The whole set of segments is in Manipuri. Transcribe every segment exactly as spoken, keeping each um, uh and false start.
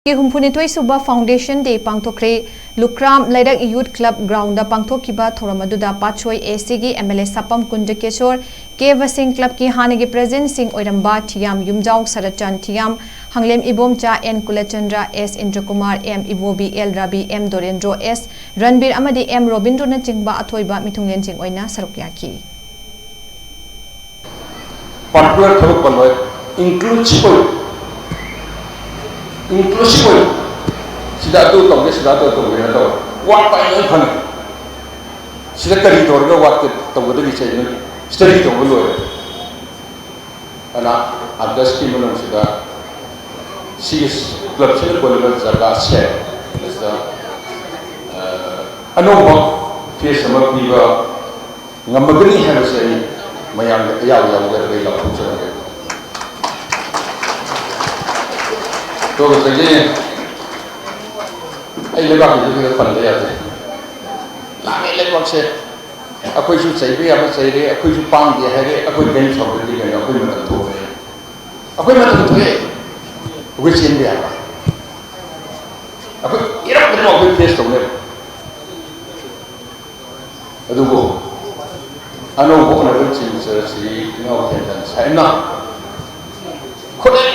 ꯀꯤ ꯍꯨꯝꯐꯨꯅꯤꯊꯣꯏ ꯁꯨꯕ Foundation Day ꯄꯥꯡꯊꯣꯛꯈ꯭ꯔꯦ꯫ ꯂꯨꯈ꯭ꯔꯥꯝ ꯂꯩꯔꯛ Youth Club ground ꯗ ꯄꯥꯡꯊꯣꯛꯈꯤꯕ ꯊꯧꯔꯝ ꯑꯗꯨꯗ ꯄꯥꯠꯁꯣꯏ A C ꯒꯤ M L A ꯁꯥꯄꯝ ꯀꯨꯟꯖꯀꯦꯁꯣꯔ, K ꯕꯁꯤꯡ club ꯀꯤ ꯍꯥꯟꯅꯒꯤ president ꯁꯤꯡ ꯑꯣꯏꯔꯝꯕ ꯊꯤꯌꯥꯝ ꯌꯨꯝꯖꯥꯎ ꯁꯔꯠꯆꯥꯟ ꯊꯤꯌꯥꯝ, ꯍꯪꯂꯦꯝ ꯏꯕꯣꯝꯆꯥ, N ꯀꯨꯂꯆꯟꯗ꯭ꯔ, S ꯏꯟꯗ꯭ꯔꯀꯨꯃꯥꯔ, M ꯏꯕꯣꯕꯤ, L rabi, M Dorendro, S ꯔꯟꯕꯤꯔ ꯑꯃꯗꯤ M ꯔꯣꯕꯤꯟꯗ꯭ꯔꯣꯅꯆꯤꯡꯕ ꯑꯊꯣꯏꯕ ꯃꯤꯊꯨꯡꯂꯦꯟꯁꯤꯡ ꯑꯣꯏꯅ ꯁꯔꯨꯛ ꯌꯥꯈꯤ꯫ Particular ꯊꯕꯛ ꯄꯜꯂꯣꯏ, inclusive ꯑꯣꯏ, inclusive ꯑꯣꯏ꯫ ꯁꯤꯗ ꯑꯗꯨ ꯇꯧꯒꯦ, ꯁꯤꯗ ꯑꯗꯨ ꯇꯧꯒꯦꯅ ꯇꯧꯔ ꯋꯥꯠꯄ ꯑꯩ ꯂꯣꯏ ꯈꯪꯉꯤ꯫ ꯁꯤꯗ ꯀꯔꯤ ꯇꯧꯔꯒ ꯋꯥꯠꯀꯦ ꯇꯧꯒꯗꯒꯦꯁꯦ ꯑꯩ ꯂꯣꯏ study ꯇꯧꯕ ꯂꯣꯏꯔꯦ꯫ ꯑꯗꯨꯅ August ꯀꯤ ꯃꯅꯨꯡꯁꯤꯗ ꯁꯤꯒꯤ club ꯁꯤꯅ ꯀꯣꯟꯅꯕ ꯖꯒꯥꯁꯦ ꯃꯁꯤꯗ ꯑꯅꯧꯕ face ꯑꯃ ꯄꯤꯕ ꯉꯝꯃꯒꯅꯤ ꯍꯥꯏꯕꯁꯦ ꯑꯩ ꯃꯌꯥꯝꯗ ꯑꯌꯥꯕ ꯌꯥꯎꯖꯔꯒ ꯑꯩ ꯂꯥꯎꯊꯣꯛꯆꯔꯒꯦ꯫ ꯑꯗꯨꯒ ꯉꯁꯥꯏꯒꯤ ꯑꯩ ꯂꯩꯕꯥꯛꯀꯤꯁꯨ ꯈꯔ ꯄꯟꯕ ꯌꯥꯗꯦ꯫ ꯂꯥꯡꯉꯦ ꯂꯩꯕꯥꯛꯁꯦ꯫ ꯑꯩꯈꯣꯏꯁꯨ ꯆꯩꯕ ꯌꯥꯕ ꯆꯩꯔꯦ, ꯑꯩꯈꯣꯏꯁꯨ ꯄꯥꯡꯗꯦ ꯍꯥꯏꯔꯦ, ꯑꯩꯈꯣꯏ ꯀꯔꯤꯝ ꯁꯥꯎꯗ꯭ꯔꯗꯤ ꯀꯩꯅꯣ, ꯑꯩꯈꯣꯏ ꯃꯇꯝ ꯊꯣꯛꯑꯦ꯫ ꯑꯩꯈꯣꯏ ꯃꯇꯝ ꯊꯣꯛꯑꯦ꯫ ꯑꯩꯈꯣꯏ ꯆꯦꯟꯕ ꯌꯥꯕ꯫ ꯑꯩꯈꯣꯏ ꯏꯔꯝ ꯈꯨꯗꯤꯡꯃꯛ ꯑꯩꯈꯣꯏ face ꯇꯧꯅꯦꯕ꯫ ꯑꯗꯨꯕꯨ ꯑꯅꯧꯕ honourable chief minister ꯁ꯭ꯔꯤ ꯏꯉꯥꯎ ꯊꯦꯟꯖꯟ ꯁꯥꯍꯦꯕꯅ ꯈꯨꯗꯛ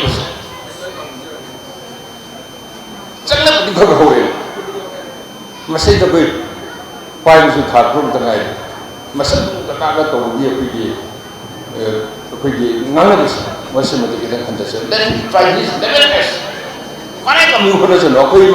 ꯆꯪꯅꯕꯗꯤ ꯈꯔ ꯍꯧꯔꯦ꯫ ꯃꯁꯤꯗ ꯑꯩꯈꯣꯏ ꯄꯥꯏꯕꯁꯨ ꯊꯥ ꯇꯔꯨꯛꯇ ꯉꯥꯏꯔꯤ꯫ ꯃꯁꯛ ꯀꯅꯥꯒ ꯇꯧꯕꯒꯤ ꯑꯩꯈꯣꯏꯒꯤ, ꯑ, ꯑꯩꯈꯣꯏꯒꯤ ꯉꯥꯡꯅꯕꯁꯦ ꯃꯁꯤꯃꯗꯤ ꯈꯤꯇꯪ ꯍꯟꯊꯁꯦ꯫ Let him try his level best. ꯐꯔꯦ, ꯀꯝꯃꯤ ꯍꯣꯠꯅꯁꯅꯨ꯫ ꯑꯩꯈꯣꯏ ꯏꯃꯥ